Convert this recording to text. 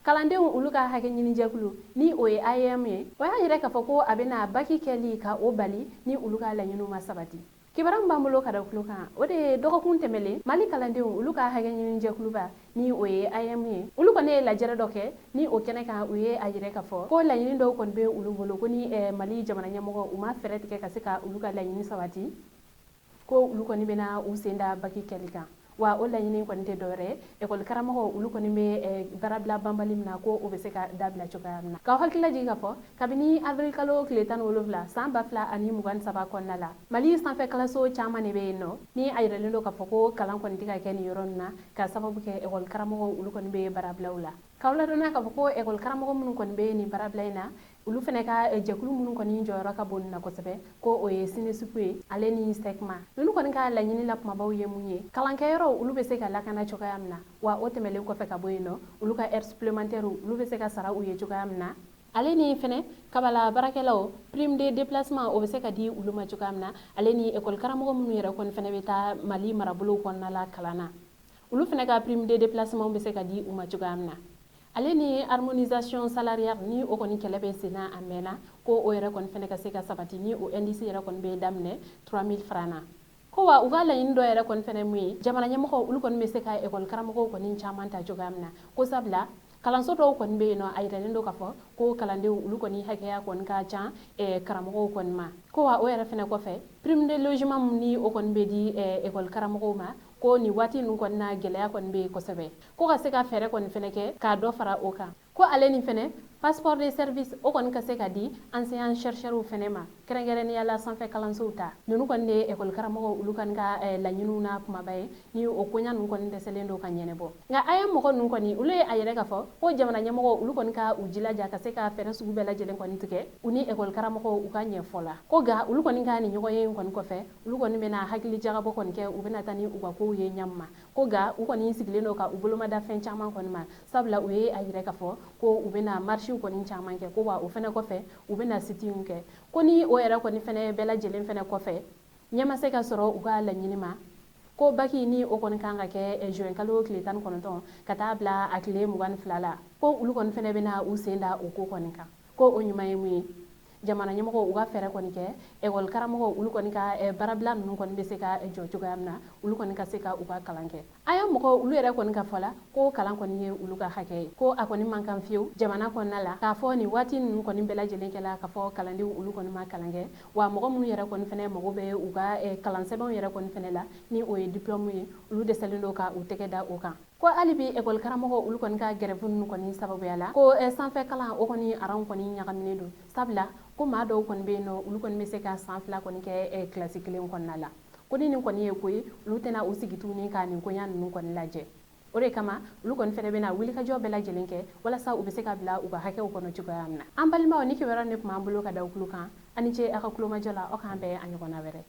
Kalandenw olu ka hakɛ ɲinijɛkulu, ni o ye AEEM ye, o y'a yira k'a fɔ ko a bɛna baki kɛli ka o bali ni olu ka laɲiniw ma sabati. Kibaruya min b'an bolo ka da tulo kan, o de ye dɔgɔkun tɛmɛlen, Mali kalandenw olu ka hakɛ ɲinijɛkuluba, ni o ye AEEM ye, olu kɔni ye lajɛrɛ dɔ kɛ. Ni o kɛnɛ kan, u ye a yira k'a fɔ ko laɲini dɔw kɔni bɛ olu bolo, ko ni Mali jamana ɲɛmɔgɔ u ma fɛɛrɛ tigɛ ka se ka olu ka laɲini sabati, ko olu kɔni bɛna u sen da baki kɛli kan. Wa o laɲini kɔni tɛ dɔwɛrɛ, ekɔli karamɔgɔ olu kɔni bɛ baarabila banbali min na, ko o bɛ se ka dabila cogoya min na. K'aw hakili lajigin k'a fɔ kabini avril kalo tile 17 san 2023 kɔnɔna la, Mali sanfɛ kalanso caman de bɛ yen nɔ ni a yiralen don k'a fɔ ko kalan kɔni tɛ ka kɛ nin yɔrɔ ninnu na, ka sababu kɛ ekɔli karamɔgɔw olu kɔni bɛ baarabilaw la. K'aw ladɔnniya k'a fɔ ko ekɔli karamɔgɔ minnu kɔni bɛ nin baarabila in na, olu fana ka jɛkulu minnu kɔni jɔyɔrɔ ka bon nin na kosɛbɛ, ko o ye SYNESUP ye, ale ni SECMA. Ninnu kɔni ka laɲini la kumabaw ye mun ye? Kalankɛyɔrɔw olu bɛ se ka lakana cogoya min na, wa o tɛmɛlen kɔfɛ ka bɔ yen nɔ, olu ka heure supplémentaire olu bɛ se ka sara u ye cogoya min na, ale ni fɛnɛ kabala baarakɛlaw, prime de déplacement o bɛ se ka di olu ma cogoya min na, ale ni ekɔli karamɔgɔ minnu yɛrɛ kɔni fɛnɛ bɛ taa Mali marabolow kɔnɔna la kalan na, olu fɛnɛ ka prime de déplacement bɛ se ka di u ma cogoya min na, ale ni harmonisation salariale ni o kɔni kɛlɛ bɛ sen na a mɛnna, ko o yɛrɛ kɔni fɛnɛ ka se ka sabati, ni o indice yɛrɛ kɔni bɛ daminɛ 3000 francs na. Ko wa u ka laɲini dɔ yɛrɛ kɔni fɛnɛ mun ye? Jamana ɲɛmɔgɔw olu kɔni bɛ se ka ekɔli karamɔgɔw kɔni caman ta cogoya min na, ko sabula kalanso dɔw kɔni bɛ yen nɔ, a yiralen don k'a fɔ ko kalandenw olu kɔni hakɛya kɔni ka ca karamɔgɔw kɔni ma. Ko wa o yɛrɛ fɛnɛ kɔfɛ, prime de logement min ni o kɔni bɛ di ekɔli karamɔgɔw ma, ko nin waati ninnu kɔni na, gɛlɛya kɔni bɛ yen kosɛbɛ, ko ka se ka fɛɛrɛ kɔni fɛnɛ kɛ k'a dɔ fara o kan. Ko ale ni fɛnɛ passeport de service o kɔni ka se ka di enseignant chercheurs fɛnɛ ma, kɛrɛnkɛrɛnnenya la sanfɛ kalansow ta. Ninnu kɔni de ye ekɔli karamɔgɔw olu kɔni ka laɲiniw na kumaba ye, ni o koɲa ninnu kɔni dɛsɛlen don ka ɲɛnɛbɔ. Nka AEEM mɔgɔ ninnu kɔni, olu ye a yɛrɛ k'a fɔ ko jamana ɲɛmɔgɔw olu kɔni ka u jilaja ka se ka fɛɛrɛ sugu bɛɛ lajɛlen kɔni tigɛ u ni ekɔli karamɔgɔw u ka ɲɛfɔ la. Ko nka olu kɔni ka nin ɲɔgɔn ye kɔni kɔfɛ, olu kɔni bɛna hakili jagabɔ kɔni kɛ, u bɛna taa ni u ka kow ye ɲɛma. Ko nka u kɔni sigilen don ka u bolomada fɛn caman kɔni ma, sabula u ye a yira k'a fɔ ko u bɛna marchew kɔni caman kɛ, ko wa o fɛnɛ kɔfɛ u bɛna sit-inw kɛ. Ko ni o yɛrɛ kɔni fɛnɛ bɛɛ lajɛlen fɛnɛ kɔfɛ, ɲɛ ma se ka sɔrɔ u ka laɲini ma, ko baki ni o kɔni kan ka kɛ juin kalo tile 19 ka taa bila a tile 22 la, ko olu kɔni fɛnɛ bɛna u sen da o ko kɔni kan. Ko o ɲuman ye mun ye? Jamana ɲɛmɔgɔw u ka fɛɛrɛ kɔni kɛ, ekɔli karamɔgɔw olu kɔni ka baarabila ninnu kɔni bɛ se ka jɔ cogoya min na, olu kɔni ka se ka u ka kalan kɛ. AEEM mɔgɔw olu yɛrɛ kɔni ka fɔ la ko kalan kɔni ye olu ka hakɛ ye, ko a kɔni man kan fiyewu jamana kɔnɔna la k'a fɔ nin waati ninnu kɔni bɛɛ lajɛlen kɛla k'a fɔ kalandenw olu kɔni ma kalan kɛ. Wa mɔgɔ minnu yɛrɛ kɔni fɛnɛ mago bɛ u ka kalansɛbɛnw yɛrɛ kɔni fɛnɛ la, ni o ye diplôme ye, olu dɛsɛlen don ka u tɛgɛ da o kan. Ko hali bi ekɔli karamɔgɔ olu kɔni ka grève ninnu kɔni sababuya la, ko sanfɛ kalan o kɔni aranw kɔni ɲagaminen don, sabula ko maa dɔw kɔni bɛ yen nɔ, olu kɔni bɛ se ka san 2 kɔni kɛ kilasi kelen kɔnɔna la. Ko ni nin kɔni ye ko ye, olu tɛna u sigi tuguni ka nin koɲa ninnu kɔni lajɛ. O de kama olu kɔni fɛnɛ bɛna wulikajɔ bɛɛ lajɛlen kɛ walasa u bɛ se ka bila u ka hakɛw kɔnɔ cogoya min na. An balimaw, ni kibaruya ne tun b'an bolo ka da tulo kan. Aw ni ce aw ka kulomajɔ la. Aw k'an bɛn a ɲɔgɔnna wɛrɛ.